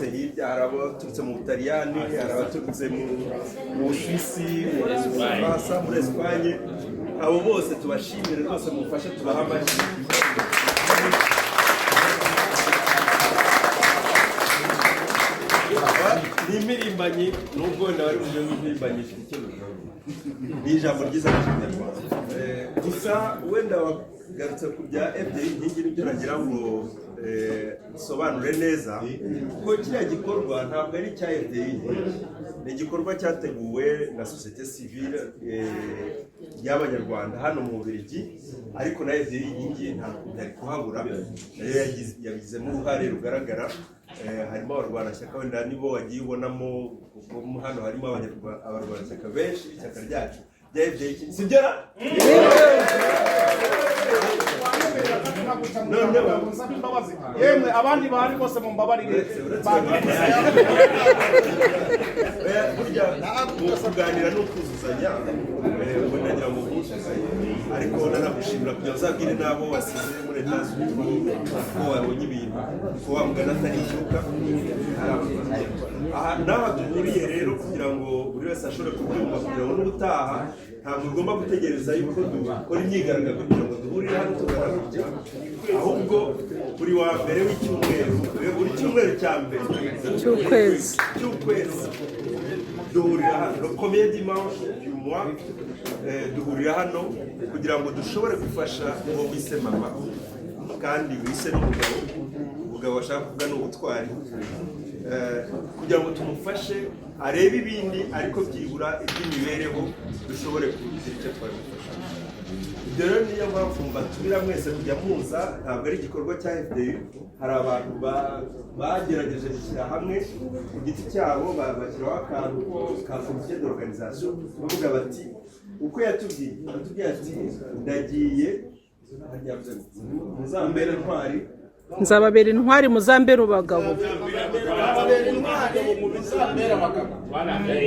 Hirya hari abaturutse mu Butaliyani, hari abaturutse mu Busuwisi, mu Bufaransa, muri Esipanye. Abo bose tubashimire rwose, mufashe tubahe amashyi. Ni impirimbanyi, nubwo wenda bari buvuge ngo impirimbanyi ifite icyo bivuga, ni ijambo ryiza mu Kinyarwanda. Gusa wenda wagarutse ku bya FDU Inkingi, nibyo nagira ngo nsobanure neza, kuko kiriya gikorwa ntabwo ari icya FDU Inkingi, ni igikorwa cyateguwe na sosiyete sivile y'Abanyarwanda hano mu Bubiligi, ariko na FDU Inkingi ntabwo byari kuhabura, nayo yabigizemo uruhare rugaragara. Harimo abarwanashyaka, wenda nibo wagiye ubonamo, kuko hano harimo abarwanashyaka benshi b'ishyaka ryacu rya FDU, sibyo ra? Nsaba imbabazi yemwe, abandi bahari bose mumbabarire. Uretse Oya, burya mu kuganira no kuzuzanya, ubu ndagira ngo mwuzuzanye, ariko nanagushimira kugira ngo uzabwire n'abo wasize muri Etats-Unis ko wabonye ibintu, ko wamugana atari icyuka. Aha n'aha duhuriye rero, kugira ngo buri wese ashobore kubyumva, kugira ngo n'ubutaha ntabwo ugomba gutegereza yuko dukora imyigaragambyo kugira ngo duhurire hano tugana gutya, ahubwo buri wa mbere w'icyumweru, buri cyumweru cya mbere cy'ukwezi. Cy'ukwezi duhurira hano, le premier dimanche du mois, duhurira hano kugira ngo dushobore gufasha uwo wise mama kandi wise n'umugabo. Umugabo bashaka kuvuga ni ubutwari, kugira ngo tumufashe arebe ibindi, ariko byibura iby'imibereho dushobore kugira icyo twabimufasha. Ibyo rero niyo mpamvu mbatumira mwese kujya muza. Ntabwo ari igikorwa cya FDU, hari abantu bagerageje gushyira hamwe ku giti cyabo, bashyiraho akantu ko ka comité d'organisation, bavuga bati uko yatubwiye ati ndagiye, harya yavuze ngo muzambere intwari. Nzababera intwari, muzambere abagabo. Ababera intwari, muzambere abagabo.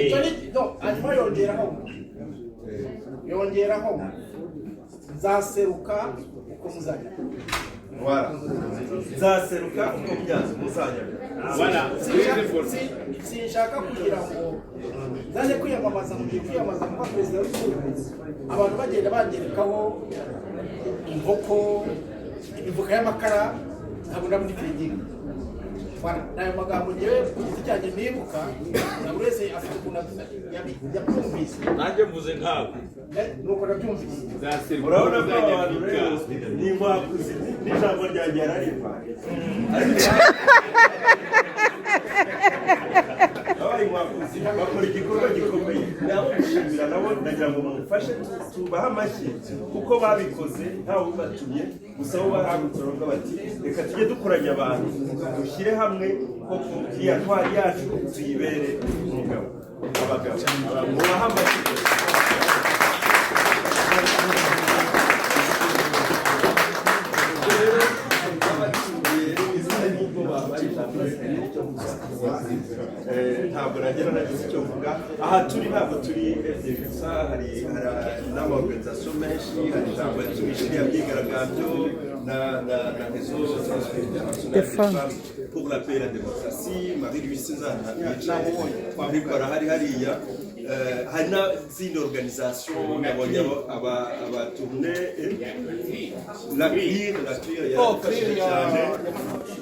Icyo ni no, hanyuma yongeraho nzaseruka uko muzajya. Voilà. Nzaseruka uko byanze muzajya. Sinshaka kugira ngo nzaze kwiyamamaza, mu gihe kwiyamamaza kuba perezida w'igihugu, abantu bagenda bangerekaho inkoko, imifuka y'amakara, nkabona muri crédit. Voilà, ni ayo magambo ngewe ku giti cyanjye nibuka, na buri wese afite ukuntu yabyumvise. Nanjye mvuze nkawe. Nuko nabyumvise. Nzaseruka. Urabona ko abantu rero ni inkwakuzi, n'ijambo ryanjye yararimpaye, ariko abaye inkwakuzi bakora igikorwa gikomeye, nabo gushimira, nabo ndagira ngo mumufashe tubahe amashyi, kuko babikoze ntawe ubatumye, gusa bo barahagurutse baravuga bati reka tujye dukoranya abantu, dushyire hamwe, koko iriya ntwari yacu tuyibere umugabo, abagabo. Mubahe amashyi. Rero abacuruye izina, nubwo babaye ijambo, ntabwo nagera nagize icyo mvuga. Aha turi ntabwo turi FDU gusa, hari n'ama organisation menshi, hari ijambo yatumije iriya myigaragambyo na réseau international des femmes. Femmes pour la paix et la démocratie. Marie Louise Nzana yicaye, ariko arahari hariya. Hari n'izindi organisation nabonye, abatourne la CLIR, la CLIR yaradufashije cyane,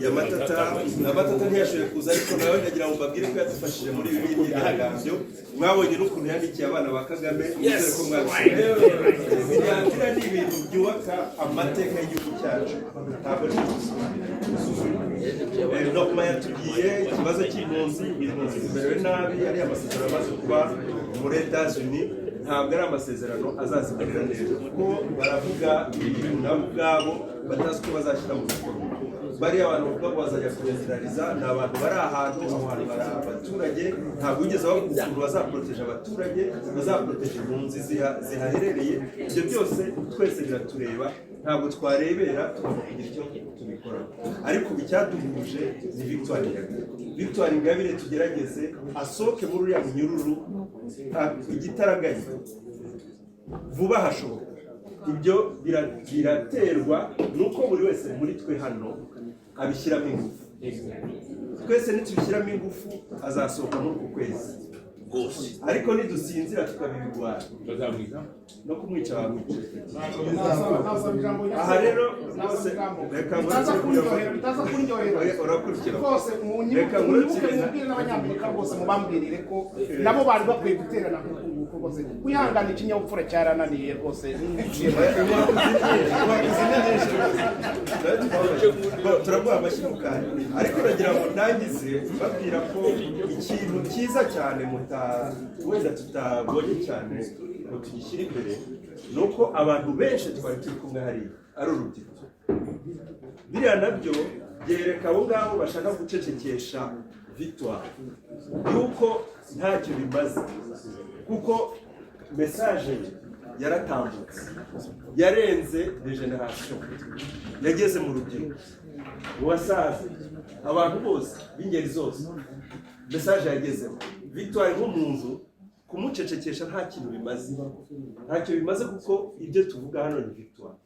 ya Matata. Na Matata ntiyashoboye kuza, ariko nawe ndagira ngo mbabwire ko yadufashije muri ibi myigaragambyo. Mwabonye n'ukuntu yandikiye abana ba Kagame, nizere ko mwabishimiye. Biriya ni ibintu byubaka amateka y'igihugu cyacu, ntabwo ari gusuzuma. Norma yatubwiye ikibazo cy'impunzi, impunzi zimerewe nabi. Ari amasezerano amaze kuba muri Etats-Unis, ntabwo ari amasezerano azazimerera neza, kuko baravuga ibintu nabo ubwabo batazi ko bazashyira mu bikorwa. Bariya abantu bavuga ngo bazajya kuneutraliza ni abantu bari ahantu, aho hantu bari abaturage, ntabwo wigeze bavuga ukuntu bazaporoteje abaturage, bazaporoteje impunzi zihaherereye. Ibyo byose twese biratureba, ntabwo twarebera, tugomba kugira icyo tubikora. Ariko ubu icyaduhuje ni Victoire Ingabire. Victoire Ingabire tugerageze asohoke muri uriya munyururu igitaraganya vuba hashoboka. Ibyo biraterwa nuko buri wese muri twe hano abishyiramo ingufu. Twese nitubishyiramo ingufu, azasohoka muri uku kwezi. Rwose. Ariko nidusinzira tukabibigwara, no kumwica bamwica. Nasaba ijambo. Aha rero Nasaba rwose ijambo. reka Bitaza nkurikire. kuryohera, bitaza kuryohera. Urakurikira. Rwose munyibuke. Reka Munyibuke, nkurikire. mubwire n'Abanyamerika rwose, mubambwirire ko nabo bari bakwiye guterana nk'uku nguku. Rwose kwihangana, ikinyabupfura cyarananiye rwose. Turaguha amashyi mu kanya, ariko nagira ngo ndangize babwira ko ikintu cyiza cyane muta wenda tutabonye cyane ngo tugishyire imbere ni uko abantu benshi twari turi kumwe hariya ari urubyiruko. Biriya nabyo byereka abo ngabo bashaka gucecekesha Victoire yuko ntacyo bimaze, kuko message ye yaratambutse, yarenze de génération, yageze mu rubyiruko, mu basaza, abantu bose b'ingeri zose message yagezemo. Victoire nk'umuntu, kumucecekesha nta kintu bimaze, ntacyo bimaze, kuko ibyo tuvuga hano ni Victoire,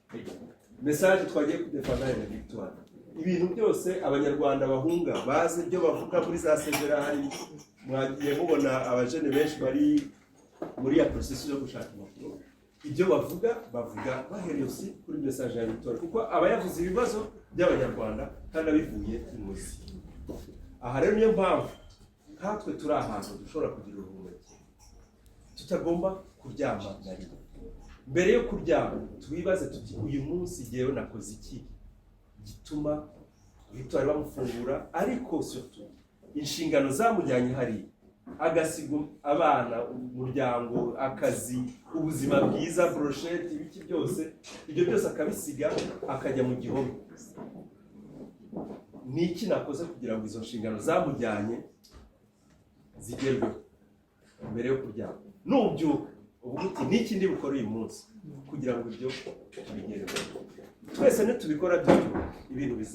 message twagiye kudefanda ni Victoire. Ibintu byose Abanyarwanda bahunga bazi ibyo bavuga muri za sezerari. Mwagiye mubona abajene benshi bari muri ya processus yo gushaka amakuru, ibyo bavuga, bavuga bahereye aussi kuri message ya Victoire, kuko aba yavuze ibibazo by'Abanyarwanda kandi abivuye imuzi. Aha rero niyo mpamvu nkatwe turi ahantu dushobora kugira ubuhumekero, tutagomba kuryama na rimwe. Mbere yo kuryama twibaze tuti: "Uyu munsi jyewe nakoze iki gituma Victoire bamufungura?" Ariko surtout inshingano zamujyanye hariya, agasiga abana, umuryango, akazi, ubuzima bwiza, brochette, ibiki byose, ibyo byose akabisiga akajya mu gihome, ni iki nakoze kugira ngo izo nshingano zamujyanye zigerweho? Mbere yo kuryama nubyuka uvuga uti: "Niki ndi bukore uyu munsi kugira ngo ibyo tubigereho?" Twese nitubikora dutyo, ibintu bizi